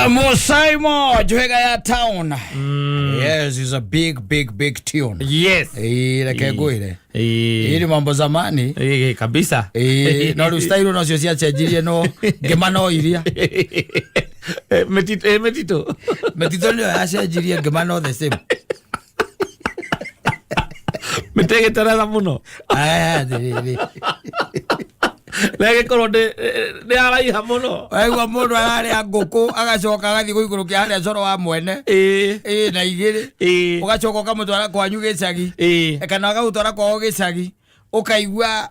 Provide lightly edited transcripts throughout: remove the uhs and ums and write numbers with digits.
Musaimo Njohega ya town. Yes, is a big big big tune. Reke ngwire. Iri mambo zamani. Kabisa. No rĩu style nocio ciacenjirie, no ngĩma no iria. Metito, metito. Metito nĩyo yacenjirie, ngĩma no the same. Mĩtegĩteretha mũno. Aya, atĩrĩrĩ. Na ĩgĩkorwo nĩ yaraiha mũno. Waigua mũndũ ararĩa ngũkũ, agacoka agathiĩ gũikũrũkia harĩa coro wa mwene. Na igĩrĩ. Ũgacoka ũkamũtwara kwanyu gĩcagi. Kana agagũtwara kwao gĩcagi, ũkaigua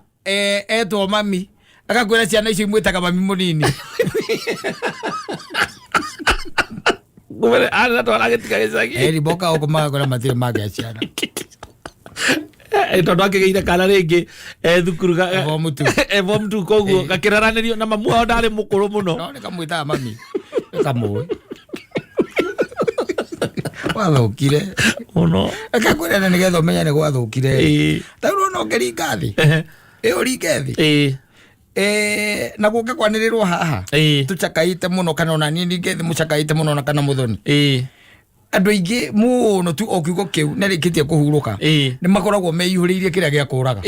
etwo mami, agakwĩra ciana icio imwĩtaga mami mũnini. Kumbe arĩ na twana gĩtiga gĩcagi. Eri boka ũkũ magakora matirĩ magĩa ciana. Tondũ akĩgĩire kana rĩngĩ thukuru Form two. Form two, koguo gakĩraranĩrio na mamu wao ndarĩ mũkũrũ mũno. No nĩ kamwĩtaga mami, nĩ kamũĩ gwathũkire. Mũno. Akakwĩra na nĩgetha ũmenye nĩ gwathũkire. Tarĩu no ũngĩringa thĩ, ĩ ũringe thĩ. Na gũke kwanĩrĩrwo haha tũcakaĩte mũno, kana ona niĩ ninge thĩ mũcakaĩte mũno, na kana mũthoni, andũ aingĩ mũno tu o kiugo kĩu nĩ rĩkĩtie kũhurũka, nĩ makoragwo meihũrĩirie kĩrĩa gĩa kũraga.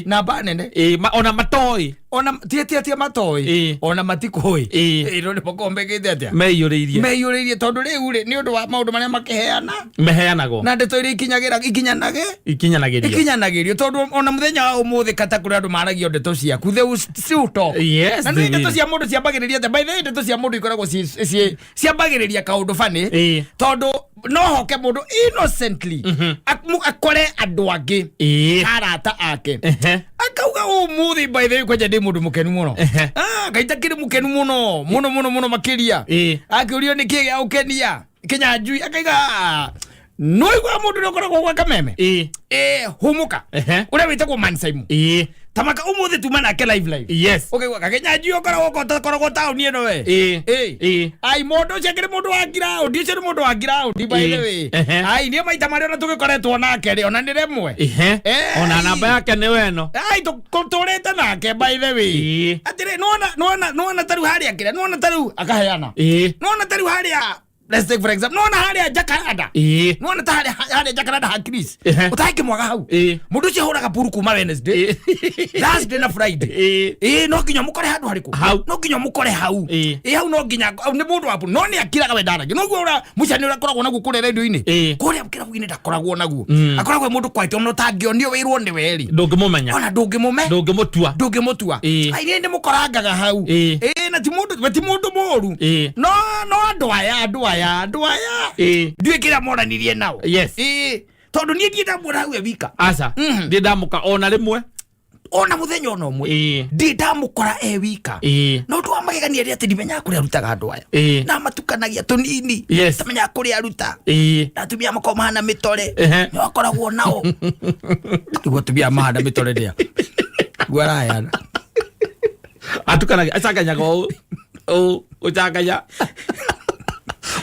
Namba nene. Ona matoĩ. Ona tia matoĩ. Ona matikũĩ. Ĩno nĩ makoragwo mekĩte atĩa? Meiyũrĩirie. Meiyũrĩirie, tondũ rĩu rĩ, nĩ ũndũ wa maũndũ marĩa makĩheana, Meheanagwo. Na ndeto iria ikinyagĩra ikinyanage Ikinyanagĩrio. Ikinyanagĩrio, tondũ ona mũthenya wa ũmũthĩ kata kũrĩ andũ maragio ndeto ciaku, they will still talk. Na They nĩ ndeto will. cia mũndũ ciambagĩrĩria atĩa? By the way, ndeto cia mũndũ ikoragwo ciambagĩrĩria kaũndũ bani, tondũ no hoke mũndũ innocently akore andũ angĩ, arata ake, akauga, "Ũmũthĩ by the way kwanja ndĩ mũndũ mũkenu mũno." Ah, Ngai takĩrĩ mũkenu mũno mũno mũno mũno makĩria. Akĩũrio nĩ kĩ gĩa gũkenia Kĩnyanjui, akaiga, "Ah, no igua mũndũ ũrĩa ũkoragwo gwa kameme, hũmũka, ũrĩa wĩtagwo Mansaimu, tamaka ũmũthĩ tuma nake live live." Ũkaigua kaKĩnyanjui ũkoragwo ũkoragwo taũni ĩno we. Ai, mũndũ ũcio akĩrĩ mũndũ wa ngiraũndi, ũcio nĩ mũndũ wa ngiraũndi by the way. Ai, niĩ maita marĩa ona tũgĩkoretwo nake rĩ, ona nĩ rĩmwe. Ona namba yake nĩ weno. Ai, tũrĩte nake by the way. Atĩrĩ, nĩwona nĩwona tarĩu harĩa kĩrĩa, nĩwona tarĩu akaheana, nĩwona tarĩu harĩa, let's take for example, nĩwona harĩa Jacaranda, nĩwona ta harĩa Jacaranda ha Chris, ũtangĩmwaga hau. Mũndũ ũcio ahũraga puru kuma Wednesday, Thursday na Friday. No nginya mũkore handũ harĩkũ? Hau. No nginya mũkore hau. Hau no nginya nĩ mũndũ wa no nĩ akiraga we ndaragia noguo ũrĩa mũcani ũrĩa akoragwo naguo kũrĩa radio-inĩ, kũrĩa kĩrabu-inĩ ndakoragwo naguo. Akoragwo e mũndũ quiet, ona ũtangĩonio wĩrwo nĩ we rĩ, Ndũngĩmũmenya. Ona ndũngĩmũme. Ndũngĩmũtua. Ndũngĩmũtua. Ai, niĩ ndĩmũkorangaga hau. Na ti mũndũ, we ti mũndũ mũru. No andũ aya ndiũĩ kĩrĩa monanirie nao. Tondũ niĩ ndiĩ ndamuona hau e wika. Aca. Ndiĩ ndamũka ona rĩmwe. Ona mũthenya ona ũmwe ndiĩ ndamũkora e wika. Na ũndũ wa magegania nĩ atĩ ndimenyaga kũrĩa arutaga andũ aya, na matukanagia tũnini. Tamenyaga kũrĩa aruta. Na atumia makoragwo mahana mĩtore. Nĩ wakoragwo nao nĩguo atumia mahana mĩtore nĩa guo arayana. Atukanagia, acanganyaga ũũ ũũ ũcanganya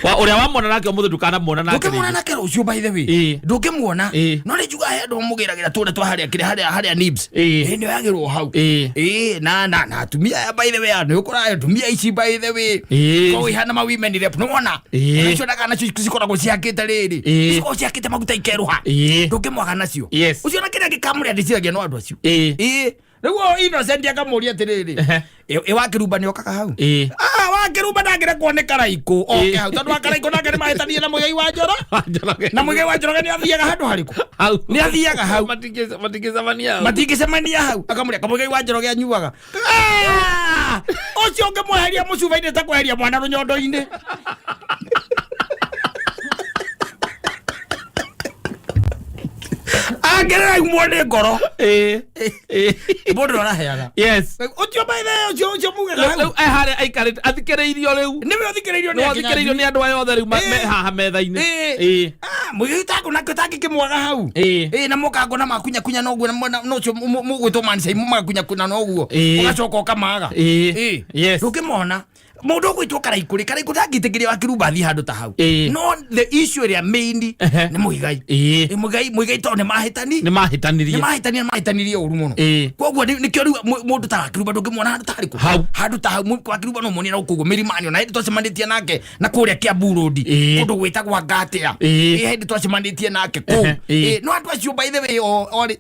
wa ũrĩa wamwona nake ũmũthĩ ndũkanamuona nake Ndũngĩmuona rĩngĩ. nake rũciũ by the way. Ndũngĩmuona. No nĩ njugaga he andũ mamũgĩragĩra tũrĩa twa harĩa kĩrĩa harĩa nibs. Nĩ oyagĩrwo hau. Na atumia aya by the way, nĩ ũkoraga atumia ici by the way korwo ihana ma women rep, nĩ wona nacio nacio cikoragwo ciakĩte rĩrĩ, cikoragwo ciakĩte maguta ikerũha. Ndũngĩmwaga nacio. Ũcio na kĩrĩa gĩkamũrĩa ndĩciragia no andũ acio. Rĩu o Innocent akamũria atĩrĩrĩ, ĩ wakĩrumba nĩ okaga hau? Ah, wakĩrumba ndangĩrekwo nĩ Karaikũ oke hau, tondũ wa Karaikũ nake nĩ mahĩtanie na Mũigai wa Njoro, Njoroge. Na Mũigai wa Njoroge nĩ athiaga handũ harĩkũ? Hau. Nĩ athiaga hau. Matingĩcemania hau. Matingĩcemania hau. Akamũria kamũigai wa Njoroge anyuaga. Ah! Ũcio ũngĩmweheria mũcuba-inĩ ta kweheria mwana rũnyondo-inĩ. Angĩrĩra imwo nĩ ngoro. Mũndũ araheaga. Ũcio by the way, ũcio mugaga hau. Rĩu e harĩa aikarĩte athikĩrĩirio rĩu. Nĩwe ũthikĩrĩirio. Nĩ athikĩrĩirio nĩ andũ aya othe rĩu me haha metha-inĩ. Mũigai tangu nakĩo tangĩkĩmwaga hau. Na mũkangona makunyakunya noguo na ũcio mũgwĩtwo manisai magakunyakunya noguo. Ũgacoka ũkamaga. Ndũngĩmona. Mũndũ ũgwĩtwo Karaikũ rĩ, Karaikũ ndangĩtĩkĩria Wakĩrumba athiĩ handũ ta hau. Ĩĩ. No the issue ĩrĩa main Ehe. nĩ Mũigai. Ĩĩ. Ĩ, Mũigai, Mũigai tondũ nĩ mahĩtani, nĩ mahĩtanirie. nĩ mahĩtania, mahĩtanirie ũru mũno. Ĩĩ. Koguo nĩkĩo rĩu mũndũ ta Wakĩrumba ndũngĩmuona handũ ta harĩkũ? Hau. Handũ ta hau Wakĩrumba no muonie na gũkũ ũguo mĩrĩma-inĩ. Ona hĩndĩ twacemanĩtie nake na kũrĩa Kiambu Road, Ĩĩ. kũndũ gwĩtagwo Ngatia. Ĩĩ. Ĩ, hĩndĩ twacemanĩtie nake kũu. Ehe, ĩĩ. Ĩ, no andũ acio by the way o rĩ,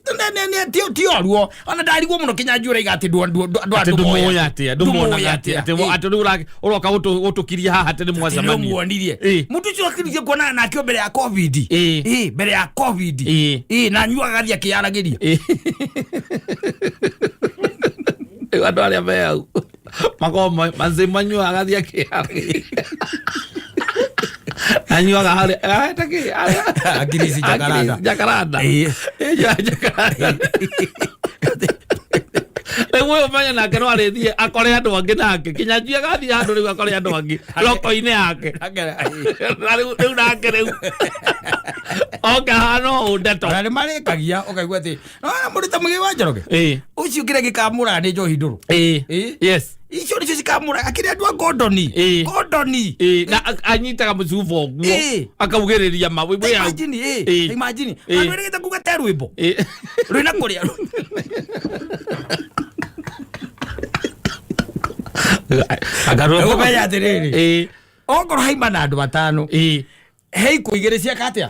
ti oruo. Ona ndarigwo mũno Kinyanjui ũraiga atĩ atĩ ndũmũĩ atĩa, ndũmuonaga atĩa, atĩ Ĩ. atĩ rĩu ũroka gũtũkiria haha atĩ nĩ mwacemania. Nĩmuonirie. Ĩ. Mũndũ ũcio akĩrĩkia kuonana nake o mbere ya COVID. Ĩ. Ĩ, mbere ya COVID. Ĩ. Ĩ, na anyuaga agathiĩ akĩyaragĩria. Ĩ. Rĩu andũ arĩa me hau makoragwo manzi manyuaga agathiĩ akĩyaragĩria, anyuaga harĩa ahete kĩ harĩa? Akirisi Jacaranda. Akirisi Jacaranda. Ĩ. Ĩ, Jacaranda. Rĩu ũyũ menye nake no arĩthiĩ akore andũ angĩ nake Kinyanjui agathiĩ handũ rĩu akore andũ angĩ roko-inĩ yake, na rĩu nake rĩu oke hana ũũ ndeto. Ona nĩ marĩkagia ũkaigua atĩ nona mũndũ ta Mũigai wa Njoroge, Ĩ. ũcio kĩrĩa gĩkamũraga nĩ njohi ndũrũ. Ĩ. Ĩ. Yes. Icio nĩcio cikamũraga akĩrĩ andũ a Gondoni. Ĩ. Gondoni. Ĩ, na anyitaga mũcuba ũguo Ĩ. akaugĩrĩria ma wĩ hau. Imagine, ĩ. Ĩ. Imagine. Ĩ. Andũ erĩgĩte kuga te rwĩmbo Ĩ. rwĩna kũrĩa. Akarwo- Ũkũmenya atĩrĩrĩ, Ĩ. okorwo haima na andũ atano, Ĩ. he ikuũ igĩrĩ ciaka atĩa?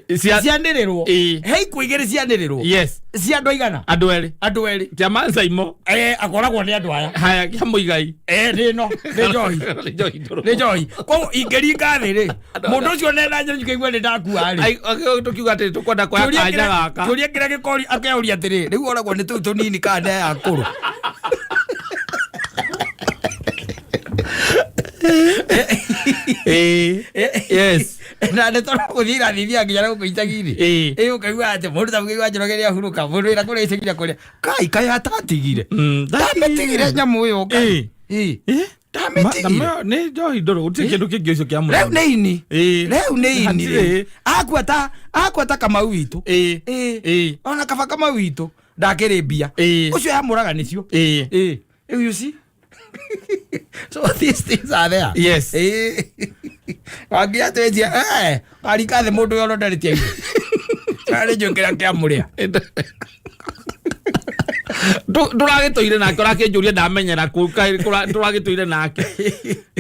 Ĩ, Cianĩrĩrwo. Ĩ. He ikuũ igĩrĩ cianĩrĩrwo Yes. cia andũ aigana? Andũ erĩ. Andũ erĩ. Kĩa Mansaimo. Eh, akoragwo nĩ andũ aya. Haya, kĩa Mũigai. Eh, nĩ ĩno nĩ njohi. Nĩ njohi ndũrũ. Nĩ njohi. Koguo ingĩringa thĩ rĩ, mũndũ ũcio nenda njũkaigua nĩ ndakua rĩ, Ai, tũkiuga atĩ tũkwenda kuoya Kĩũria kanya gaka. Kĩũria kĩrĩa gĩkori akeuria atĩrĩ, rĩu oragwo nĩ tũu tũnini kana nĩ aya akũrũ? Ĩ. Yes. Na nĩ tondũ gũthiĩ irathithia nginya na gũkũ icagi-inĩ. Ĩ. Ĩ, ũkaigua atĩ mũndũ ta Mũigai wa Njoroge nĩ ahurũka, mũndũ wĩra kũrĩa icagi-inĩ kũrĩa kai kai atatigire, ndamĩtigire nyamũ ĩyo kai. Ĩ. Ĩ. Ĩ. Ndamĩtigire. Nĩ njohi ndũrũ, gũtirĩ kĩndũ kĩngĩ ũcio kĩa Rĩu mũrani. nĩ ini. Ĩ. Rĩu nĩ ini. Hatirĩ. Rĩu akuata ta Kamau witũ. Ĩ. Ĩ. Ĩ. Ona kaba Kamau witũ ndakĩrĩ mbia. Ĩ. Ũcio yamũraga nĩcio. Ĩ. Ĩ. Rĩu you see, so these things are there. Yes. Ĩ. Wanginya twĩtie eh arika thĩ mũndũ ũyũ ona ndarĩtie irio arĩ njũĩ kĩrĩa kĩamũrĩa. Ndũragĩtũire nake, ũrakĩnjũria ndamenyera kũ, tũragĩtũire nake.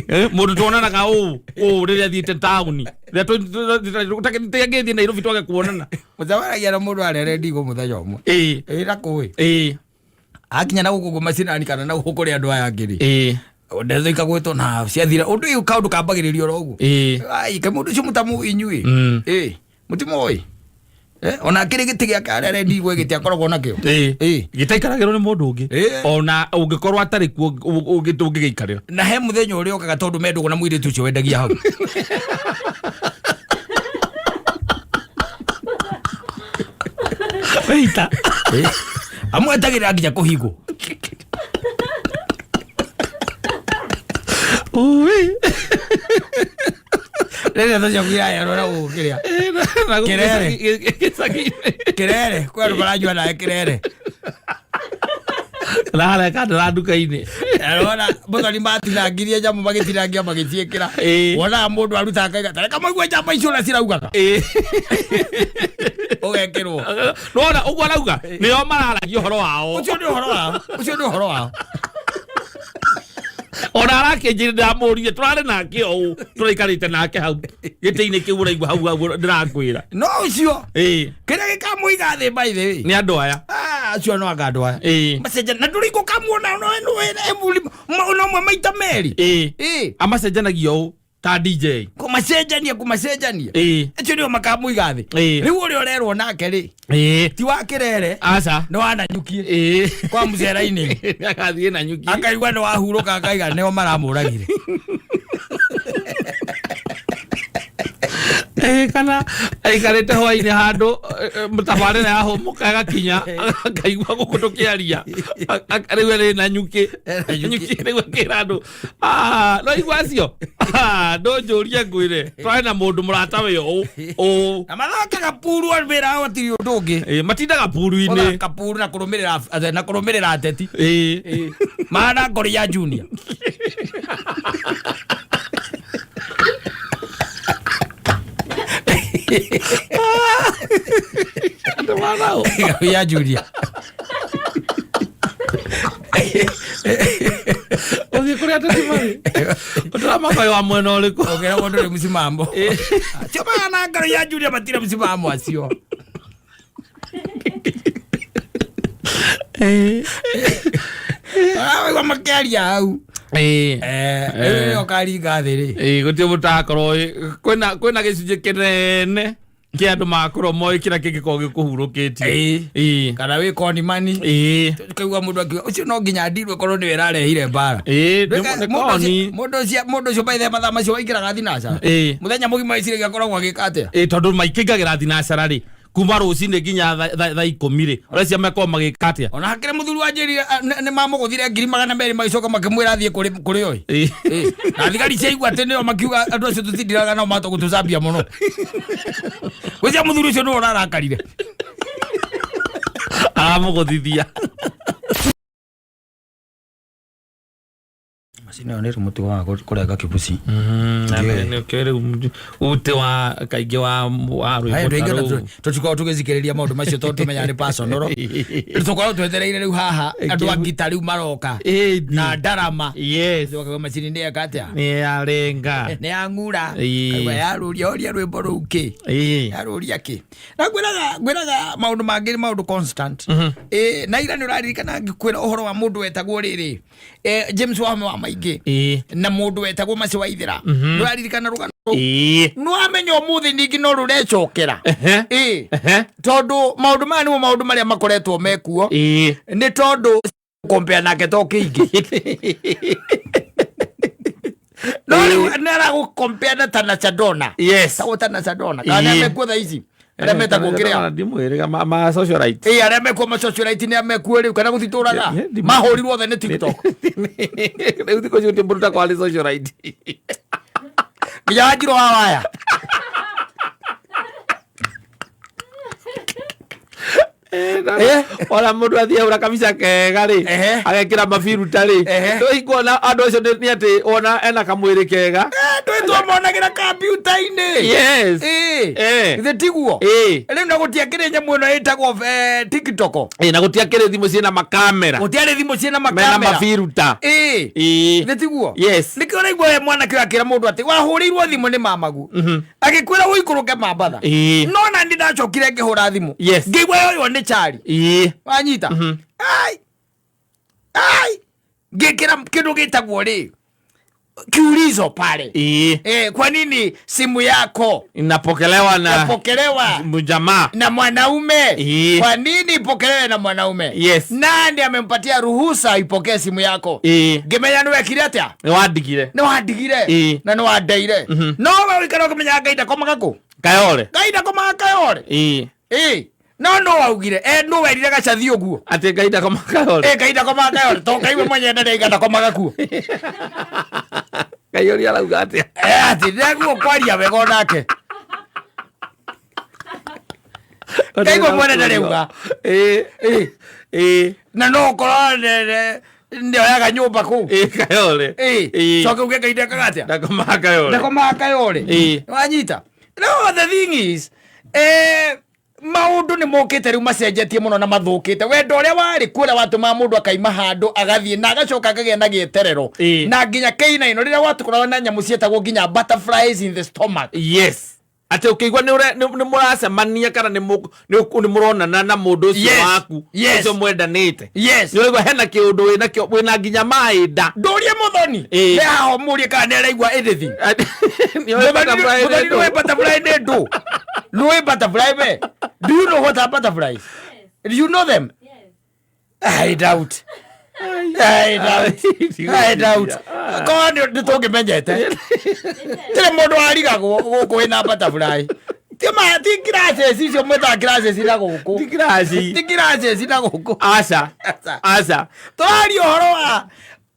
Eh, mũndũ tuonanaga ũũ ũũ rĩrĩa thiĩte taũni, rĩrĩa tũngĩthiĩ Nairobi twage kuonana. Mũcemanagia na mũndũ arere ndigũ mũthenya ũmwe. Ĩ. Ĩ, na kũĩ Ĩ. Akinya na gũkũ ũguo macinani kana na gũkũ kũrĩ andũ aya angĩ rĩ, Ĩ. ndeto ikagwetwo na ciathira. Ũndũ ũyũ kaũndũ kambagĩrĩria oro ũguo. Ĩ. Ai, kaĩ mũndũ ũcio mũtamũĩ inyuĩ? Ĩ, mũtimũĩ? Eh, ona akĩrĩ gĩtĩ gĩake arere ndigũ gĩtĩ akoragwo nakĩo. Ĩ. Ĩ. Gĩtaikaragĩrwo nĩ mũndũ ũngĩ. Ĩ. Ona ũngĩkorwo atarĩ kuo ũngĩgĩikarĩra. Na he mũthenya ũrĩa okaga tondũ mendũgũ na mũirĩtu ũcio wendagia hau. Wĩita. Ĩ. Amwetagĩrĩra nginya kũhingwo. Ui. Rĩrĩa tũcio kwiraya na gũkũ kĩrĩa Kĩrere. Gĩcagi-inĩ. Kĩrere kwĩ andũ maranyua nawe kĩrere. Na harĩa kandara nduka-inĩ. Arona mũthoni matinangirie nyamũ, magĩtinangia magĩciĩkĩra. Ĩ. Wonaga mũndũ aruta akaiga tareka maigue njamba icio ũrĩa ciraugaga. Ĩ. Ũgekĩrwo. Nona ũguo arauga nĩo mararagia ũhoro wao. Ũcio nĩ ũhoro wao, ũcio nĩ ũhoro wao. Ona arakĩnjĩra ndamũririe tũrarĩ nake o ũũ tũraikarĩte nake hau gĩtĩ-inĩ kĩu ũraigua hau hau ndĩrakwĩra. No ũcio Ĩ. kĩrĩa gĩkamũiga thĩ by the way, Nĩ andũ aya. Ah, acio no anga andũ aya. Ĩ. Macenjania na ndũrĩ gũkamuona no mwe maita merĩ. Ĩ. Ĩ. Amacenjanagia ũũ ta DJ. Kũmacenjania, kũmacenjania. Ĩ. Acio nĩo makamũiga thĩ. Ĩ. Rĩu ũrĩa ũrerwo nake rĩ, Ĩ. ti wa kĩrere, Aca. nĩ wananyukie Ĩ. kwa mũcera-inĩ. Agathiĩ na nyuki. Akaigua nĩ wahurũka, akaiga nĩo maramũragire. Ĩ, kana aikarĩte hwainĩ handũ Tabarĩra yahũmũka ĩgakinya, akaigua gũkũ tũkĩaria. Rĩu arĩ na nyukĩ. Ena nyukĩ. Nyukĩ rĩu akĩra andũ, "Ah, no igua acio. Ah, ndũnjũrie ngwĩre. Twarĩ na mũndũ mũrata we ũũ ũũ." Na mathakaga puru wĩra wao hatirĩ ũndũ ũngĩ. Matindaga puru-inĩ. Gũthaka puru na kũrũmĩrĩra ateti. Mana ngori ya junior. Andũ manao. Ya junior. Ũthiĩ kũrĩa ateti marĩ. Ũtũramakoĩ wa mwena ũrĩkũ? Ũkĩra mũndũ nĩ msimamo. Acio mana ngori ya junior matirĩ msimamo acio. Waigua makĩaria hau. Rĩu ũkaringa thĩ rĩ. Gũtirĩ mũtakorwo kwĩna gĩcunjĩ kĩnene kĩa andũ magakorwo moĩ kĩrĩa kĩngĩkorwo gĩkũhurũkĩtie. Kana wĩ konimani. Tukaigua mũndũ akiuga ũcio no nginya ndirwe korwo nĩwe ĩrarehire mbara. Nĩ koni. Mũndũ ũcio baithe mathaa macio waingĩraga thinacara. Mũthenya mũgima wĩciragia akoragwo agĩka atĩa? Tondũ maikĩingagĩra thinacara rĩ, kuma rũcinĩ nginya thaa 10 rĩ, ũreciria makorwo magĩka atĩa? Ona hakĩrĩ mũthuri wanjĩrire nĩ mamũgũthire 200,000 magĩcoka makĩmwĩra athiĩ kũrĩ oĩ. Na thigari ciaigua atĩ nĩo makiuga andũ acio tũtindiraga nao mahota gũtũcambia mũno. Gwĩcia mũthuri ũcio nĩwe ũrarakarire. Aramũgũthithia. Macini ĩyo nĩ mũtugo wa kũrenga kĩbuci. Rĩu ute wa kaingĩ wa rwĩmbo ta rũu. Tũtikoragwo tũgĩthikĩrĩria maũndũ macio tondũ tũmenyaga nĩ personal. Tũkoragwo twetereire rĩu haha andũ a ngita rĩu maroka na ndarama. Tũkaigua macini nĩ eka atĩa? Nĩ yarenga. Nĩ yang'ura. Kaigua yarũria oria rwĩmbo rũu kĩ? Yarũria kĩ? Na ngwĩraga maũndũ mangĩ nĩ maũndũ constant. Na ira nĩ ũraririkana ngĩkwĩra ũhoro wa mũndũ wetagwo rĩrĩ. James Wahome wa Maingĩ. Na mũndũ wetagwo Maci wa Ithĩra. Nĩ ũraririkana rũgano rũu? Nĩ wamenya ũmũthĩ ningĩ no rũrecokera. Tondũ maũndũ maya nĩmo maũndũ marĩa makoretwo mekuo. Nĩ tondũ compare nake to kĩingĩ. No rĩu nĩ aragũcompare na Tanasha Donna. Tagwo Tanasha Donna. Kana nĩ amekuo thaa ici? Arĩa metagwo kĩrĩa? Ndimwĩrĩga ma socialite. Arĩa mekuo ma socialite nĩ amekuo rĩu kana gũtitũraga? Mahũrirwo othe nĩ TikTok. Rĩu thikũ ici gũtirĩ mũndũ ũtakoragwo arĩ socialite. Nginya Wanjirũ wa waya. Ona mũndũ athiĩ ahũra kabica kega rĩ, agekĩra mabiruta rĩ, ndũikuona andũ acio nĩ atĩ wona ena kamwĩrĩ kega. Ndũĩ twamonagĩra kambiuta-inĩ. Githĩ tiguo? Rĩu na gũtiakĩrĩ nyamũ ĩno ĩtagwo TikTok. Na gũtiakĩrĩ thimũ ciĩna makamera. Gũtiarĩ thimũ ciĩna Mena makamera. mabiruta. Githĩ tiguo? Yes. Nĩkĩo ũraigua we mwanake ũyũ akĩra mũndũ atĩ wahũrĩirwo thimũ nĩ mamagu. Agĩkwĩra ũikũrũke Mambatha. No na nĩ ndacokire ngĩhũra thimũ. Ngĩigua yoywo nĩ chari. Wanyita? Ai. Ai. Ngĩkĩra kĩndũ gĩtagwo rĩ kiulizo pale. Kwa nini simu yako inapokelewa na inapokelewa mjamaa na mwanaume? Kwa nini ipokelewe na mwanaume? Nani amempatia ruhusa ipokee simu yako? Ngĩmenya nĩ wekire atĩa? Nĩ wandigire. Nĩ wandigire. Na nĩ wandeire. No we ũikara ũkĩmenyaga Ngai ndakomaga kũ? Kayore. Ngai ndakomaga Kayore. No no waugire, no werire gacathi ũguo. Atĩ Ngai ndakomaga Kayore. Ngai ndakomaga Kayore. To Ngai we mwenyewe ndarĩ aiga ndakomaga kuo. Ngai ũrĩa arauga atĩa? Atĩ nĩaguo kwaria wega onake. Ngai we mwene ndarĩ auga. Na no ũkorwo nĩoyaga nyũmba kũu. Kayore. Coke uge Ngai ndekaga atĩa? Ndakomaga Kayore. Ndakomaga Kayore. Wanyita? No, the thing is, maũndũ nĩ mokĩte rĩu macenjetie mũno na mathũkĩte. Wendo ũrĩa warĩ kuo ũrĩa watũmaga mũndũ akaima handũ agathiĩ na agacoka akagĩa na gĩeterero. Na nginya kĩinaino rĩrĩa gwatũkoragwo na nyamũ ciĩtagwo nginya butterflies in the stomach. Atĩ ũkĩigua nĩ mũracemania kana nĩ mũronana na mũndũ ũcio waku, ũcio mwendanĩte. Nĩ ũraigua hena kĩũndũ wĩnakĩo, wĩna nginya maĩ nda. Ndũrie mũthoni. Nĩ haha ũmũrie kana nĩ araigua anything. Nĩ ũĩ butterfly nĩ Mũthoni nĩ ũĩ ndũ. butterfly nĩ ndũ. Nĩ ũĩ butterfly we? Do you know what are butterflies? Do you know them? I doubt. I doubt. I doubt. Korwo nĩ tũngĩmenyete. Tirĩ mũndũ warigagwo gũkũ wĩna butterfly. Ti ma ti classes icio mwĩtaga classes na gũkũ. Ti kiraci. Ti classes na gũkũ. Aca. Aca. Tũraria ũhoro wa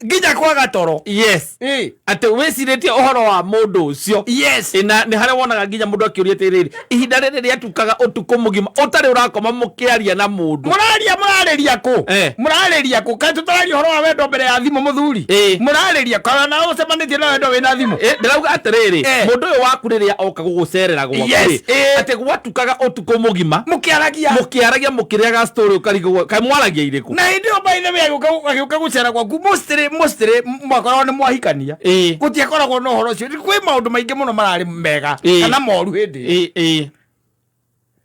nginya kwaga toro. Yes. Ĩ. Atĩ wĩcirĩtie ũhoro wa mũndũ ũcio. Yes. Ĩ, na nĩ harĩa wonaga nginya mũndũ akĩũria atĩrĩrĩ, ihinda rĩrĩ rĩatukaga ũtukũ mũgima ũtarĩ ũrakoma mũkĩaria na mũndũ. Mũraria mũrarĩria kũ? Eh. Mũrarĩria kũ? Kaĩ tũtararia ũhoro wa wendo mbere ya thimũ mũthuri? Ĩ. Mũrarĩria kana na ũcemanĩtie na wendo wĩna thimũ? Ĩ, ndĩrauga atĩrĩrĩ, Eh. mũndũ ũyũ waku rĩrĩa oka gũgũcerera gwaku Yes, rĩ, ĩ. atĩ gwatukaga ũtukũ mũgima Mũkĩaragia. mũkĩaragia mũkĩrĩaga story ũkarigwo kaĩ mwaragia irĩkũ? Na hĩndĩ ĩyo by the way agĩũka gũcera gwaku mostly mostly mwakoragwo nĩ mwahikania. Ĩ. Gũtiakoragwo na ũhoro ũcio. Kwĩ maũndũ maingĩ mũno mararĩ mega Ĩ. kana moru hĩndĩ ĩyo. Ĩ, ĩ.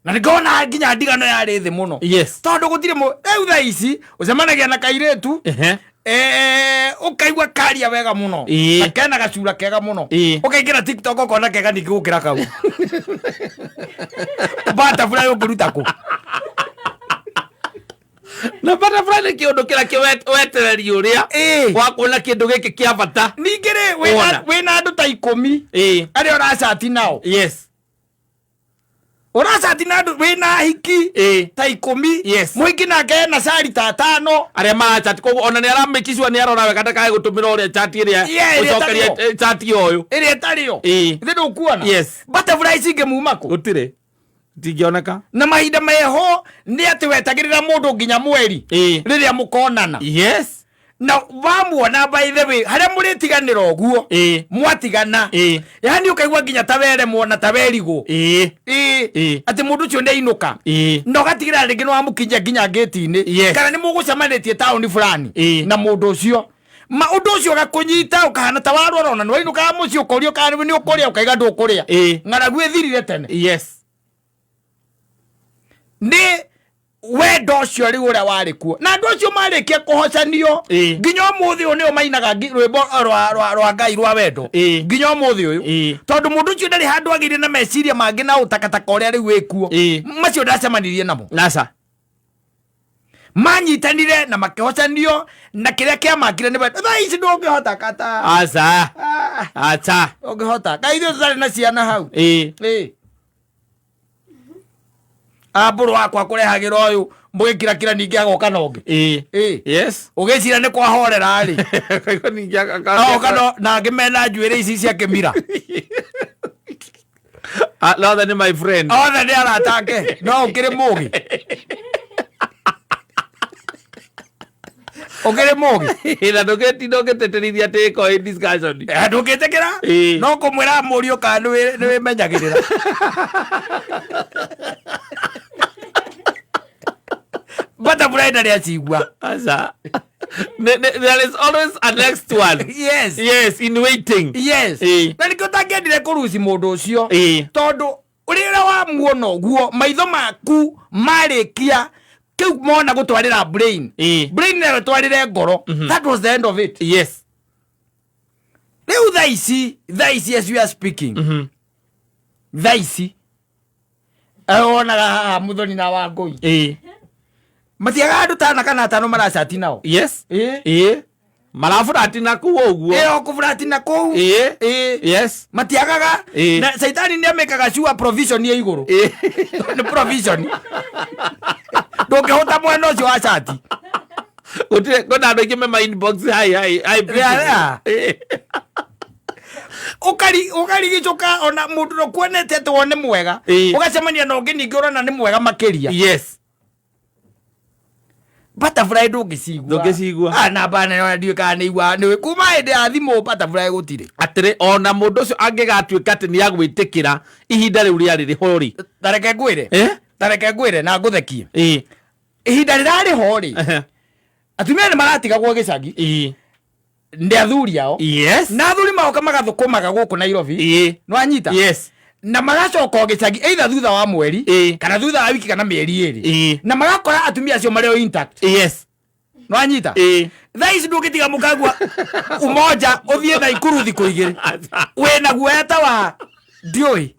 Na nĩngona nginya ndigano yarĩ thĩ mũno. Yes. Tondũ gũtirĩ rĩu thaa ici ũcemanagia na kairĩtu Ehe. Ũkaigua karia wega mũno. Ĩ. Na kena gacura kega mũno. Ĩ. Ũkaingĩra TikTok ũkona kega ningĩ gũkĩra kau. Butterfly ũngĩruta kũ? Na butterfly nĩ kĩũndũ kĩrĩa wetereri ũrĩa Ĩ. wa kuona kĩndũ gĩkĩ kĩa bata. Ningĩ rĩ, Wona. wĩna andũ ta 10 Ĩ. arĩa ũracati nao. Yes. Ũracati na andũ wĩna ahiki Ĩ. ta 10. Yes. Mũhiki nake ena cari ta 5. Arĩa marachat koguo ona nĩ aramake sure nĩ arora wega ndakae gũtũmĩra ũrĩa chat ĩrĩa Yeah, ĩrĩa gũcokeria ĩtarĩ ho. chat ũyũ. Ĩrĩa ĩtarĩ yo. Ĩ. Ithe ndũkuona? Yes. Butterfly cingĩmuma kũ? Gũtirĩ. Itingĩoneka. Na mahinda meho nĩ atĩ wetagĩrĩra mũndũ nginya mweri Ĩ. rĩrĩa mũkonana. Yes. Na wamuona by the way harĩa mũrĩtiganĩra ũguo Ĩ. mwatigana. Ĩ. Yaani ũkaigua nginya ta weremwo na ta werigwo. Ĩ. Ĩ. Ĩ. Atĩ mũndũ ũcio nĩainũka. Ĩ. Na ũgatigĩrĩra rĩngĩ nĩwamũkinyia nginya ngĩti-inĩ. Yes. Kana nĩmũgũcemanĩtie taũni fulani Ĩ. na mũndũ ũcio. Ma ũndũ ũcio ũgakũnyita ũkahana ta warwara ona nĩwainũkaga mũciĩ ũkorio kana nĩ ũkũrĩa ũkaiga ndũkũrĩa. Ĩ. Ng'aragu ĩthirire tene. Yes. Nĩ wendo ũcio rĩu ũrĩa warĩ kuo. Na andũ acio marĩkia kũhocanio Ĩ. nginya ũmũthĩ ũyũ nĩo mainaga rwĩmbo rwa Ngai rwa wendo. Ĩ. Nginya ũmũthĩ ũyũ. Ĩ. Tondũ mũndũ ũcio ndarĩ handũ agĩire na meciria mangĩ na ũtakataka ũrĩa rĩu wĩkuo. Ĩ. Macio ndacemanirie namo. Nasa. Manyitanire na makĩhocanio na kĩrĩa kĩamakire nĩ wendo. Thaa ici ndũngĩhota kata. Aca. Ah. Aca. Ndũngĩhota. Kaĩ ithuĩ tũtarĩ na ciana hau. Ĩ. Ĩ. Ambũrũ wakwa kũrehagĩra ũyũ mũgĩkirakira ningĩ agoka na ũngĩ. Ĩ. Ĩ. Yes. Ũgĩcira nĩ kwahorera rĩ. Kaigua ningĩ Agoka na angĩ mena njuĩrĩ ici cia kĩmira. Ah, no, othe nĩ my friend. Othe nĩ arata ake. No ũkĩrĩ mũgĩ. Ũkĩrĩ mũgĩ. Na ndũngĩtinda ũgĩtĩtĩrithia atĩ ĩkorwo ĩ discussion. Ndũngĩtĩkĩra? Ĩ. No kũmwĩra mũriũ kana nĩwĩmenyagĩrĩra. Butterfly ndarĩ acigua. Aca. There is always a next one. Yes. Yes, in waiting. Yes. Ĩ. Na nĩkĩo ũtangĩendire kũruci mũndũ ũcio. Ĩ. Tondũ rĩrĩa wamuona ũguo maitho maku marĩkia kĩu mona gũtwarĩra brain. Ĩ. Brain nayo ĩtwarĩre ngoro. That was the end of it. Yes. Rĩu thaa ici, thaa ici as we are speaking. Thaa ici. Wonaga haha Muthoni na Wangũi. Ĩ. Matiagaga andũ tana kana atano maracati nao. Yes. Ĩ. Ĩ. Maraburati na kũu ũguo. Ĩ, o kũburati na kũu. Ĩ. Ĩ. Yes. Matiagaga. Ĩ. Na caitani nĩ amĩkaga sure provision ya igũrũ. Ĩ. Nĩ provision. Ndũngĩhũta mwena ũcio wa cati. Gũtirĩ kwĩna andũ aingĩ me ma inbox hi hi hi. Rĩa, rĩa. Ĩ. Ũkarigicũka ona mũndũ ndũkuonete atĩ wone mwega. Ĩ. Ũgacemania na ũngĩ ningĩ ũrona nĩ mwega makĩria. Yes. Butterfly ndũngĩcigua. Ndũngĩcigua. Ah, na bana yona ndiũĩ kana nĩ igua. Nĩ kuma hĩndĩ ya thimũ butterfly gũtirĩ. Atĩrĩ ona mũndũ ũcio angĩgatuĩka atĩ nĩ agwĩtĩkĩra ihinda rĩu rĩarĩ rĩho rĩ. Ta reke ngwĩre. Eh? Ta reke ngwĩre na ngũthekie. Ĩ. Ihinda rĩrarĩ ho rĩ. Ehe. Atumia nĩ maratigagwo gĩcagi. Ĩ. Nĩ athuri ao. Yes. Na athuri magoka magathũkũmaga gũkũ Nairobi. Ĩ. Nĩwanyita? Yes. Na magacoka o gĩcagi either thutha wa mweri Ĩ. kana thutha wa wiki kana mĩeri ĩrĩ. Ĩ. Na magakora atumia acio marĩ o intact. Yes. Nĩwanyita? Ĩ. Thaa ici ndũngĩtiga mũkagua umoja ũthiĩ Naikuru thikũ igĩrĩ. Wĩna guoya ta wa ndiũĩ.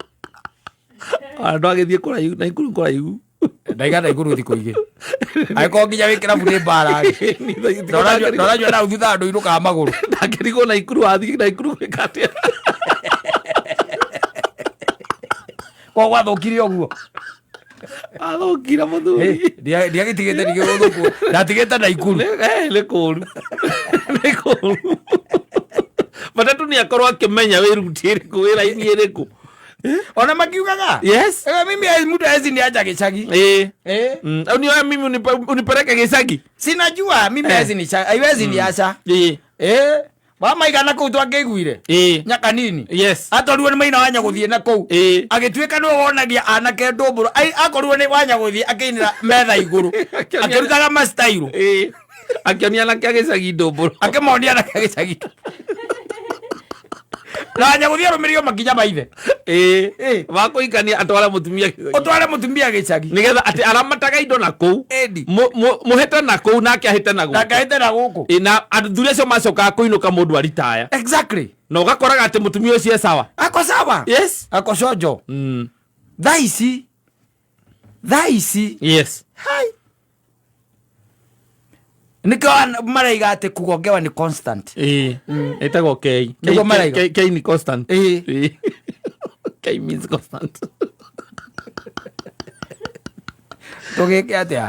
Andũ agĩthiĩ kũraihu Naikuru kũraihu. Ndaiga Naikuru thikũ igĩrĩ. Angĩkorwo nginya wĩ kĩrabu nĩ mbara rĩ. Ndoranyua nau thutha andũ inũkaga magũrũ. Ndakĩrigwo Naikuru wathiĩ Naikuru gwĩka atĩa? Kwa gwathũkire ũguo. Athũkire mũthuri. Ndiagĩtigĩte ningĩ gũthũkwo, ndatigĩte Naikuru. Nĩ kũru, nĩ kũru. Matatu nĩ akorwo akĩmenya wĩ ruti ĩrĩkũ, wĩ raini ĩrĩkũ. Ona makiugaga, Yes. Mimi mtu hawezi niacha gĩcagi. Unioe mimi unipeleke gĩcagi. Sinajua mimi hawezi nisha, haiwezi niacha. Wamaigana kũu twangĩiguire nyakanini. Atorirwo nĩ maina wanya gũthiĩ na kũu. Agĩtuĩka nĩwe wonagia anake ndũmbũrũ. Akorirwo nĩ wanya gũthiĩ akĩinĩra metha igũrũ, akĩrutaga mastairũ. Akĩonia anake a gĩcagi ndũmbũrũ. Akĩmonia anake a gĩcagi, na wanya gũthiĩ arũmĩrĩrio makinya maithe. Wakũhikania atware mũtumia gĩcagi. Ũtware mũtumia gĩcagi. Nĩgetha atĩ aramataga indo na kũu. Ĩni. Mũhĩte na kũu nake ahĩte na gũkũ. Ndakahĩte na gũkũ. Na athuri acio macokaga kũinũka mũndũ aritaya. Na ũgakoraga atĩ mũtumia ũcio e sawa. Ako sawa. Ako cojo. Thaa ici, thaa ici. Hai, nĩkĩo maraiga atĩ kugongewa nĩ constant. Ĩtagwo K. Nĩguo maraiga. K, K ni constant. K means constant. Tũgĩke atĩa?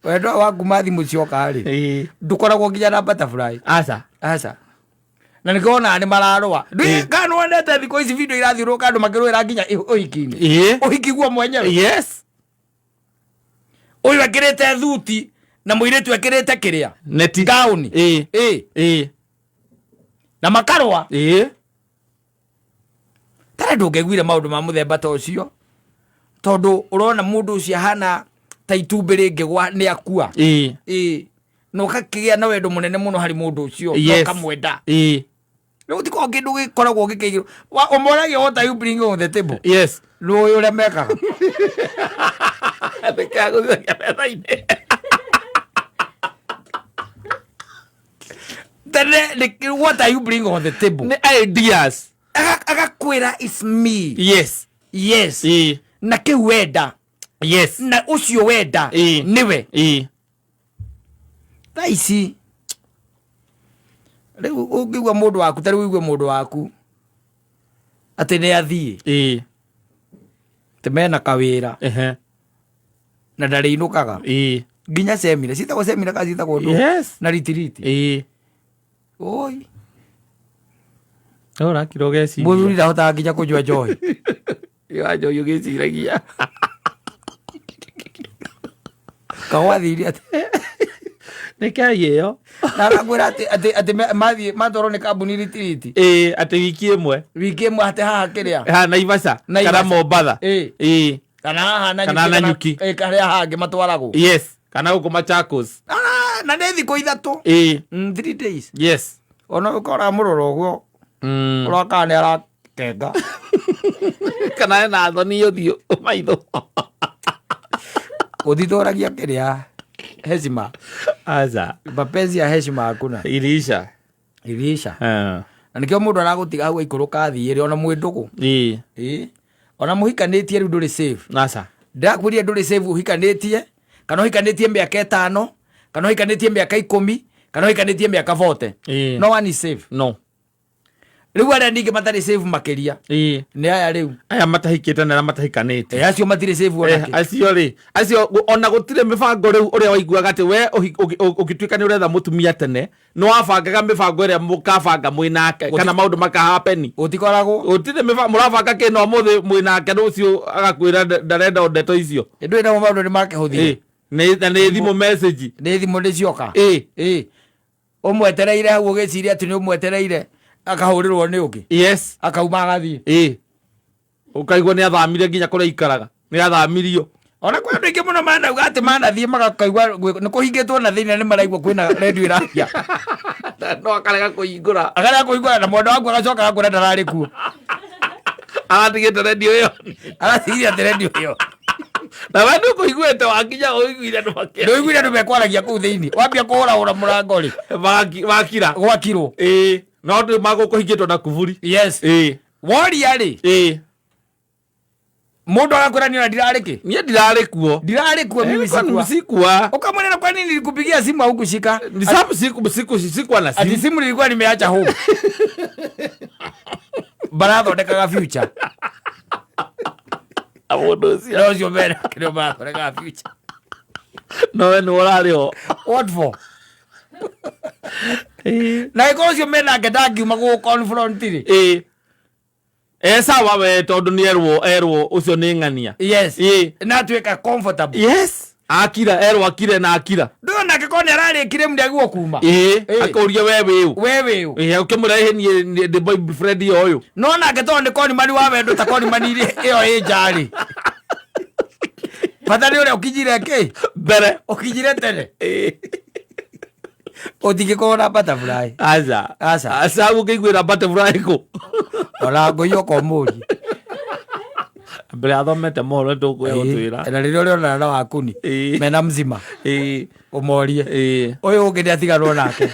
Wendo waku ma thimũ cioka rĩ, ndũkoragwo nginya na butterfly. Aca. Aca, na nĩkĩo wonaga nĩ mararũa. Kana nĩwonete thikũ ici video irathiũrũrũka andũ makĩrũĩra nginya ũhiki-inĩ? Ũhiki guo mwenyewe. Ũyũ ekĩrĩte thuti na mũirĩtu ekĩrĩte kĩrĩa, neti, gauni. Na makarũa. Tara ndũngĩaiguire maũndũ ma mũthemba ta ũcio, tondũ ũrona mũndũ ũcio ahana ta itumbĩ rĩngĩgwa nĩ akua. Ĩĩ, na ũgakĩgĩa na wendo mũnene mũno harĩ mũndũ ũcio na ũkamwenda. Rĩu gũtikoragwo kĩndũ gĩkoragwo gĩkĩigĩrwo. Ũmoragia, "What are you bringing on the table?" Rũĩ ũrĩa mekaga. Nĩkĩagũthagia metha-inĩ. Tene what are you bringing on the table? Nĩ ideas. Agakwĩra, "It's me." Yes. Na kĩu wenda na ũcio wenda nĩwe. Thaa ici rĩu ũngĩigua mũndũ waku, ta rĩu ũigue mũndũ waku atĩ nĩ athiĩ, atĩ mena kawĩra na ndarĩinũkaga nginya semina, citagwo semina kana citagwo ndũ, na ritiriti. Oi. Ũrakira ũgeciria. Mũthuri ndahotaga nginya kũnyua njohi. Wa njohi ũgĩciragia. Kagwathire atĩ Nĩ kei ĩyo. Na arakwĩra atĩ mathiĩ matwarwo nĩ kambuni ritiriti. Atĩ wiki ĩmwe. Wiki ĩmwe atĩ haha kĩrĩa. Haha Naivasha. Naivasha. Kana Mombatha. Kana haha Nanyuki. Kana Nanyuki. Karĩa hangĩ matwaragwo. Yes, kana gũkũ Machakos. Na nĩ thikũ 3. 3 days. Ona ũkora mũrora ũguo, ũroka nĩ arakenga. Kana ena thoni ũthiũ maitho. Ũthitũragia kĩrĩa, heshima. Aca. Mapenzi ya heshima hakuna. Iliisha. Iliisha. Na nĩkĩo mũndũ aragũtiga hau aikũrũka athiĩ rĩ, ona mwĩ ndũgũ. Ĩĩ. Ona mũhikanĩtie rĩu ndũrĩ safe. Aca. Ndĩrakwĩrire ndũrĩ safe ũhikanĩtie, kana ũhikanĩtie mĩaka 5, kana ũhikanĩtie mĩaka 10, kana ũhikanĩtie mĩaka 40. No one is safe. No. Rĩu arĩa ningĩ matarĩ safe makĩria nĩ aya rĩu. Aya matahikĩte na arĩa matahikanĩte. Acio matirĩ safe ona kĩ. Acio rĩ, acio ona gũtirĩ mĩbango rĩu ũrĩa waiguaga atĩ we ũgĩtuĩka nĩ ũretha mũtumia tene nĩ wabangaga mĩbango ĩrĩa mũkabanga mwĩ nake kana maũndũ makahapeni. Gũtikoragwo. Gũtirĩ mĩbango mũrabanga kĩno ũmũthĩ mwĩ nake, rũciũ agakwĩra ndarenda o ndeto icio. Ndũĩ namo maũndũ nĩ makĩhũthire. Na nĩ thimũ message. Nĩ thimũ nĩ cioka. Ĩ, ũmwetereire hau ũgĩciria atĩ nĩ ũmwetereire, akahũrĩrwo nĩ ũngĩ. Akauma agathiĩ. Ũkaigua nĩ athamire nginya kũrĩa aikaraga nĩ athamirio. Ona kwĩ andũ aingĩ mũno manauga atĩ manathiĩ magakaigua nĩ kũhingĩtwo na thĩinĩ, nĩ maraigua kwĩna redio ĩraria. No akarega kũhingũra. Akarega kũhingũra, na mwenda waku agacoka agakwĩra ndararĩ kuo. Aratigĩte redio ĩyo. Aratigire atĩ redio ĩyo. Na we nĩ ũkũiguĩte wakinya ũiguire andũ makĩa. Ndũiguire andũ mekwaragia kũu thĩinĩ, wambia kũhũrahũra mũrango rĩ, Wakira. Gwakirwo. No ndũ magũkũhingĩtwo na kuburi. Woria rĩ, mũndũ agakwĩra niĩ ona ndirarĩ kĩ. Niĩ ndirarĩ kuo. Ndirarĩ kuo mimi. Sikua. Sikua. Sikua. Ukamwona kwa nini nilikupigia simu haukushika? Ni sababu sikuwa na Ati simu. Simu nilikuwa nimeacha home, barathondekaga future. Na mũndũ ũcio. Na ũcio mena kĩrĩa marathondekaga future. No we nĩwe ũrarĩ ho. What for? Na ĩkorwo ũcio menake ndangiuma gũgũ confront rĩ. Ĩĩ. E sawa we tondũ nĩ erwo erwo ũcio nĩ ng'ania. Yes. Ĩĩ. Na atuĩka comfortable. Yes. Akira erwo akire na akira. Ndũyũ nake korwo nĩ ararĩkire mũndĩ kuma. Ĩĩ. Ĩĩ. Akũria we wĩ ũ. We wĩ ũ. Ĩĩ ũkĩmũrehe niĩ ndĩ boyfriend ya ũyũ. No nake tondũ nĩ konimani wa wendo ta konimani ĩyo ĩ nja rĩ. Bata nĩ ũrĩa ũkinyire kĩ? Mbere. Ũkinyire tene. Ĩĩ. Ũtingĩkorwo na butterfly. Aca. Aca. Aca ũngĩiguĩra butterfly kũ? Ona ngũi ũkomũria. Mbere athomete mohoro nĩtũkwĩra. Na rĩrĩa ũrĩonana na wakuni Ĩĩ. mena mzima Ĩĩ. ũmorie Ĩĩ. ũyũ ũngĩ nĩatiganwo nake.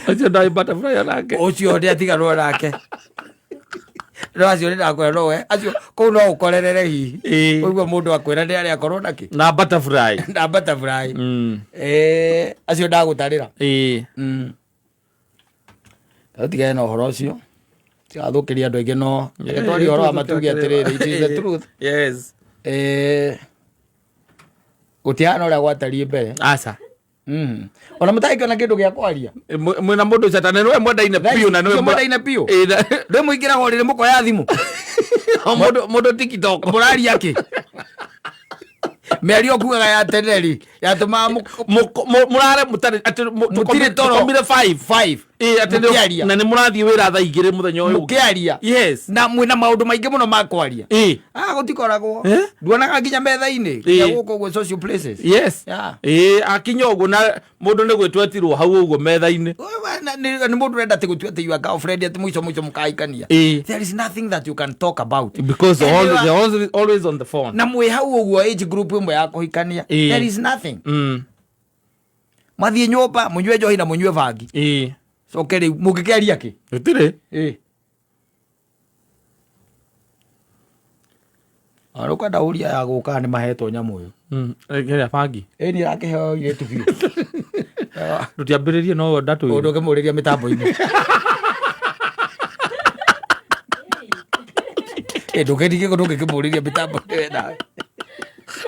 Ũcio ndarĩ butterfly onake. Ũcio nĩatiganwo nake. No acio nĩndakwĩra nowe acio kũu no ũkorerere hihi. Ĩĩ. Ũigua mũndũ akwĩra nĩ arĩa akorwo nakĩ? Na butterfly. Na butterfly. Mm. Acio ndagũtarĩra. Ĩĩ. Tũtigane na ũhoro ũcio. Tigathũkĩria andũ aingĩ no reke twarie ũhoro wa matuge atĩrĩrĩ it is the truth. Yes. Gũtihana ũrĩa gwatariĩ mbere. Aca. Ona mũtangĩona kĩndũ gĩa kwaria. Mwĩna mũndũ ũcio atana nĩwe mwendaine biũ na nĩwe Ũcio mwendaine biũ. Ĩĩ, Rĩu mũingĩraga ũrĩrĩ mũkoya thimũ. O mũndũ mũndũ TikTok. Mũraria kĩ? Mĩario kugaga ya tene rĩ yatũmaga Mũrare mũtarĩ atĩ Mũtirĩ toro. tũkomire 5. Five. Ĩĩ atĩ Mũkĩaria. na nĩ mũrathiĩ wĩra thaa 2 mũthenya ũyũ. ũngĩ. Mũkĩaria. Yes. Na mwĩna maũndũ maingĩ mũno ma kwaria. Ĩĩ. Ah, gũtikoragwo. Eh? Nduonaga nginya metha-inĩ. Nginya Ĩĩ. gũkũ ũguo social places. Yes. Yeah. Ĩĩ akinya ũguo na mũndũ nĩ gwĩtwo etirwo hau ũguo metha-inĩ. Nĩ mũndũ ũrenda atĩ gũtua atĩ you are girlfriend atĩ mũico mũico mũkahikania. Ĩĩ. There is nothing that you can talk about. Because And you are- they're always, always on the phone. na mwĩ hau ũguo age group ĩmwe ya kũhikania. Ĩĩ. There is nothing. Mwathiĩ nyũmba mũnyue njohi na mũnyue bangi. Ĩĩ. Coke rĩu mũngĩkĩaria kĩ? Gũtirĩ. Ĩĩ. Ona ũkwenda ũria ya gũka nĩ mahetwo nyamũ ĩyo. Kĩrĩa bangi. Ĩĩ nĩ ĩrakĩheo airĩtu biũ. Tũtiambĩrĩrie no ndatwĩra. Ũndũ ũngĩmũrĩria mĩtambo-inĩ. Ĩ ndũkĩtige ndũngĩkĩmũrĩria mĩtambo-inĩ we nawe.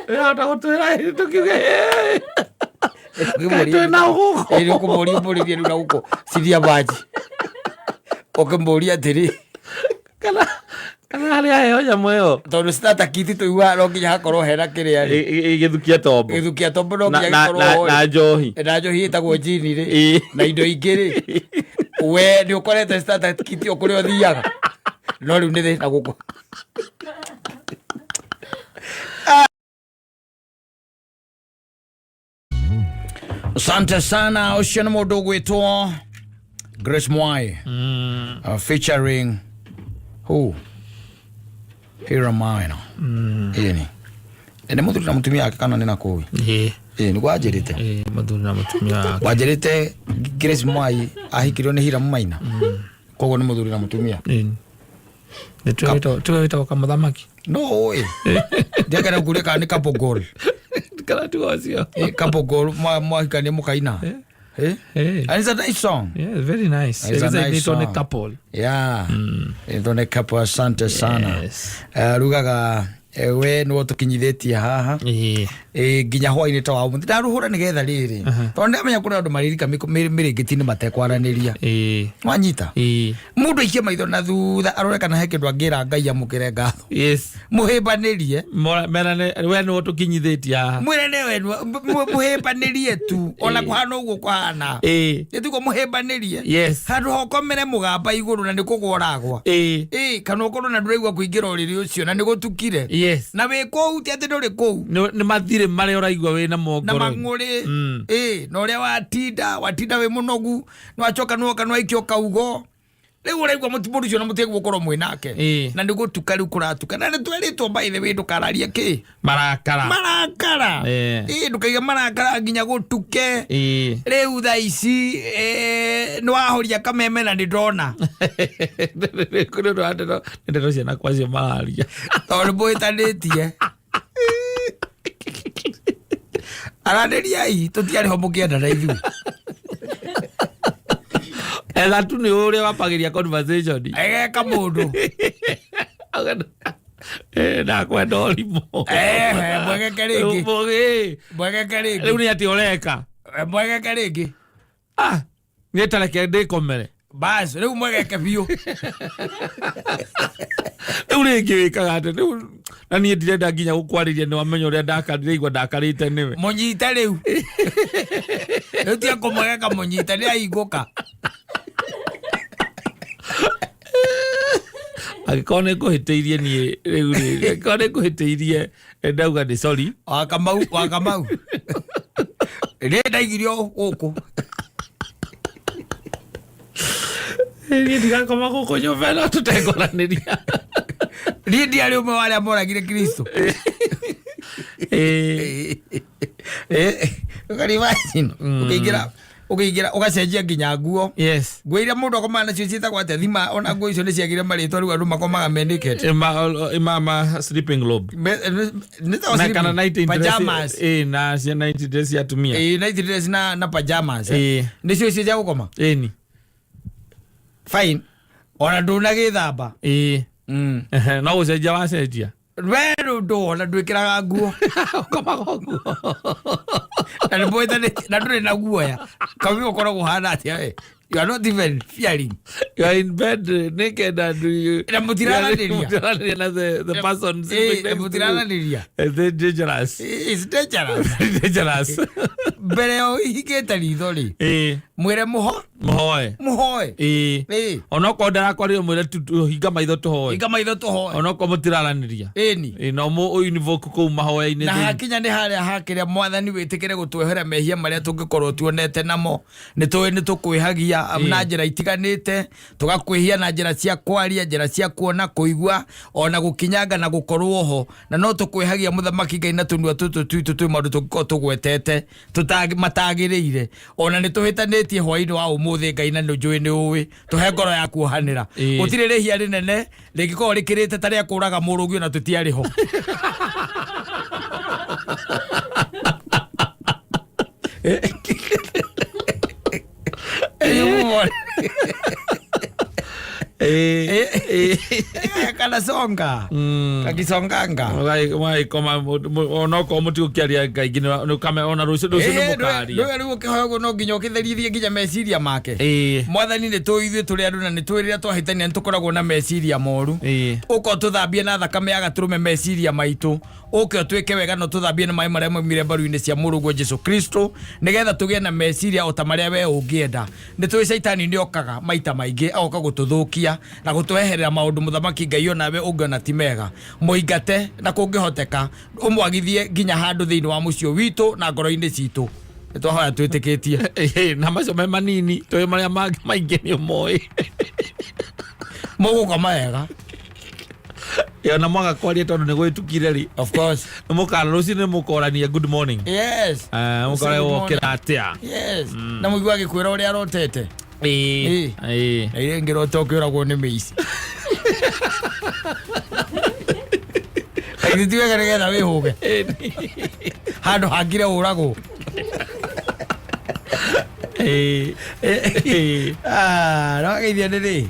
Ĩrahota gũtwĩra tũkiuge Ũngĩmũria- twĩ na gũkũ. Ĩ nĩ ũkũmũria ũmũrĩrie rĩu na gũkũ ciria maji. Ũkĩmũria atĩrĩ kana kana harĩa heo nyamũ ĩyo tondũ starter kit tũiguaga no nginya hakorwo hena kĩrĩa rĩ. Gĩthukia tombo Gĩthukia tombo no Na- nginya na- gĩkorwo na- ho rĩ. na njohi. Na njohi ĩtagwo jini rĩ. Ĩĩ. Na indo ingĩ rĩ. We nĩ ũkorete starter kit o kũrĩa ũthiaga. No rĩu nĩ thĩna gũkũ. Asante sana ũcio nĩ mũndũ ũgwĩtwo Grace Mwai featuring who Hira Maina ĩni nĩ mũthuri na mũtumia wake kana nĩ na kũu Ĩĩ. ĩĩ nĩguo anjĩrĩte Ĩĩ, mũthuri na mũtumia wake. wanjĩrĩte Grace Mwai ahikirio nĩ Hira Maina koguo nĩ mũthuri na mũtumia Ĩĩ. Nĩ tiwe wĩtagwo kamũthamaki. no ũĩ ndiakena kũria kana nĩ couple goal Kana tiwe ũcio. Eh, couple goal mwahikania mũkaina Eh? Eh. And it's a nice song. Yeah, very nice. It's a It's nice inaitwo nĩ song. couple. Yeah. Ĩtwo nĩ couple, asante sana. Yes. Rugaga we nĩwe ũtũkinyithĩtie haha. Ĩĩ. Ĩ, nginya hwainĩ ta wa ũmũthĩ ndaruhũra nĩgetha rĩrĩ tondũ ndamenya kũrĩ andũ marĩrika mĩrĩngĩti-inĩ matekwaranĩria Ĩĩ. wanyita Ĩĩ. mũndũ aikie maitho na thutha arore kana he kĩndũ angĩra ngai amũkĩre ngatho Yes. mũhĩmbanĩrie Merane we nĩwe ũtũkinyithĩtie haha. mwĩre nĩwe mũhĩmbanĩrie tu ona kũhana ũguo kũhana Ĩĩ. nĩtugo mũhĩmbanĩrie Yes. handũ hokomere mũgamba igũrũ na nĩ kũgwa ũragwa Ĩĩ. ĩ kana ũkorwo na ndũraigua kũingĩra ũrĩrĩ ũcio na nĩ gũtukire Yes. na wĩ kũu ti atĩ ndũrĩ kũu Nĩ mathirĩ marĩa ũraigua wĩ namo na ngoro-inĩ. mang'ũrĩ ĩ na ũrĩa watinda watinda wĩ mũnogu nĩwacoka nĩwoka nĩwaikio kaugo rĩu ũraigua mũndũ ũcio na mũtiagwo gũkorwo mwĩ nake Ĩ. na nĩ gũtuka rĩu kũratuka na nĩ twerĩtwo by the way ndũkararie kĩ Marakara. marakara Ĩ. ĩ ndũkaige marakara nginya gũtuke Ĩĩ. rĩu thaa ici nĩ wahoria kameme na nĩ ndona Kũrĩ ũndũ wa ndeto nĩ ndeto ciana kwacio mararia. tondũ nĩ mũhĩtanĩtie aranĩriai tũtiarĩ ho mũkĩenda na ithuĩ. Etha tu nĩ ũrĩa wambagĩria conversation. Egeka mũndũ. Eh, ndakwenda ũrimũ. Ehe, mwegeke rĩngĩ. Rĩu Mwegeke rĩu rĩngĩ. nĩ atĩ ũreka. Eh, mwegeke rĩngĩ. Ah, niĩ tareke ndĩkomere. Bas, rĩu mwegeke biũ. Rĩu rĩngĩ wĩkaga atĩ rĩu na niĩ ndirenda nginya gũkwarĩria nĩ wamenya ũrĩa ndakarire igua ndakarĩte nĩwe. Mũnyite rĩu. Rĩu tiga kũmwegeka mũnyite nĩ ahingũka. Angĩkorwo nĩ ngũhĩtĩirie niĩ rĩu rĩ, angĩkorwo nĩ ngũhĩtĩirie ndauga nĩ sorry. Wa Kamau, wa Kamau. Rĩ ndaigirio gũkũ. Niĩ ndigakoma gũkũ nyũmba ĩno tũtekwaranĩria. Niĩ ndiarĩ ũmwe wa arĩa moragire Kristo. Eh, Ũkari imagine ũkĩingĩra ũkĩingĩra ũgacenjia nginya nguo. Yes. Nguo iria mũndũ akomaga nacio ciĩtagwo atĩa thima ona nguo icio nĩ ciagire marĩtwa rĩu andũ makomaga me naked. Ima sleeping robe. Nĩ ta Na kana night dress. pajamas. Eh, na cia night dress cia atumia. Eh, night dress na pajamas. Eh. Nĩcio icio cia gũkoma. Ĩni. Fine. Ona ndũnagĩthamba. Ĩĩ. Mm. Ehe, no gũcenjia wacenjia. We ndũ ona ndwĩkĩraga nguo. Ũkomaga ũguo. Na nĩ mũhĩtanĩtie na ndũrĩ na guoya. Kamĩ ũkoragwo ũhana atĩa we? You are not even fearing. You are in bed naked and you Na mũtiraranĩria. Mũtiraranĩria na the person sitting Eh, next to you. mũtiraranĩria. It's dangerous. It's dangerous. Dangerous. Mbere ya ũhingĩte ritho rĩ, Ĩĩ. mwĩre mũho Mũhoe. mũhoe. Ĩĩ. Ĩĩ. Onokorwo ndarakwarĩrio mwĩre tu hinga maitho tũhoe. Hinga maitho tũhoe. Onokorwo mũtiraranĩria. Ĩni. Ĩĩ, no mũ invoke kũu mahoya-inĩ Na thĩinĩ. hakinya nĩ harĩa hakĩrĩa mwathani wĩtĩkĩre gũtwehera mehia marĩa tũngĩkorwo tuonete namo. Nĩ tũĩ nĩ tũkwĩhagia na njĩra itiganĩte, tũgakwĩhia na njĩra cia kwaria, njĩra cia kuona, kũigua, ona gũkinyanga na gũkorwo ho. Na no tũkwĩhagia mũthamaki Ngai na tũnua tũtũ twitũ twĩ maũndũ tũngĩkorwo tũgwetete matagĩrĩire. Ona nĩ tũhĩtanĩtie hwaĩ-inĩ wa ũmũthĩ Ngai na nĩ njũĩ nĩ ũĩ. Tũhe ngoro ya kuohanĩra. Ĩĩ. Gũtirĩ rĩhia rĩnene rĩngĩkorwo rĩkĩrĩte ta rĩa kũraga mũrũgi ona tũtiarĩ ho. Ĩĩ. Ĩĩ. Kana songa. Kakisonganga. Mwagĩkoma onokorwo mũtigũkĩaria kaingĩ ona rũciũ rũciũ nĩ mũkaria. Ndũwe rĩu ũkĩhoya ũguo no nginya ũkĩtherithie nginya meciria make. Ĩĩ. Mwathani nĩ tũĩ ithuĩ tũrĩ andũ na nĩ tũĩ rĩrĩa twahĩtania nĩ tũkoragwo na meciria moru. Ĩĩ. Ũka ũtũthambie na thakame ya gatũrũme meciria maitũ. Ũke ũtwĩke wega na ũtũthambie na maĩ marĩa maumire mbaru-inĩ cia mũrũguo Jesu Kristo nĩgetha tũgĩe na meciria o ta marĩa we ũngĩenda. Nĩ tũĩ caitani nĩ okaga maita maingĩ agoka gũtũthũkia na gũtũheherera maũndũ mũthamaki Ngai onawe ũngĩona ti mega. Mũingate na kũngĩhoteka ũmwagithie nginya handũ thĩinĩ wa mũciĩ witũ na ngoro-inĩ citũ. Nĩ twahoya twĩtĩkĩtie. Ĩĩ, na macio me manini tũĩ marĩa mangĩ maingĩ nĩ ũmoĩ. Mũgũkoma wega. Ĩĩ, ona mwaga kwaria tondũ nĩ gwĩtukire rĩ. Of course. Nĩ mũkara rũciũ nĩ mũkorania good morning. Yes. Eh, mũkore wokĩra atĩa. Yes. Na mũigua agĩkwĩra ũrĩa arotete. Ĩĩ. Ĩĩ. Na iria ngĩrota ũkĩũragwo nĩ mĩici. Githĩ ti wega nĩgetha wĩhũge. Handũ hangire ũragwo. Ĩĩ. Ĩĩ. Ah, no geithia nĩ rĩ.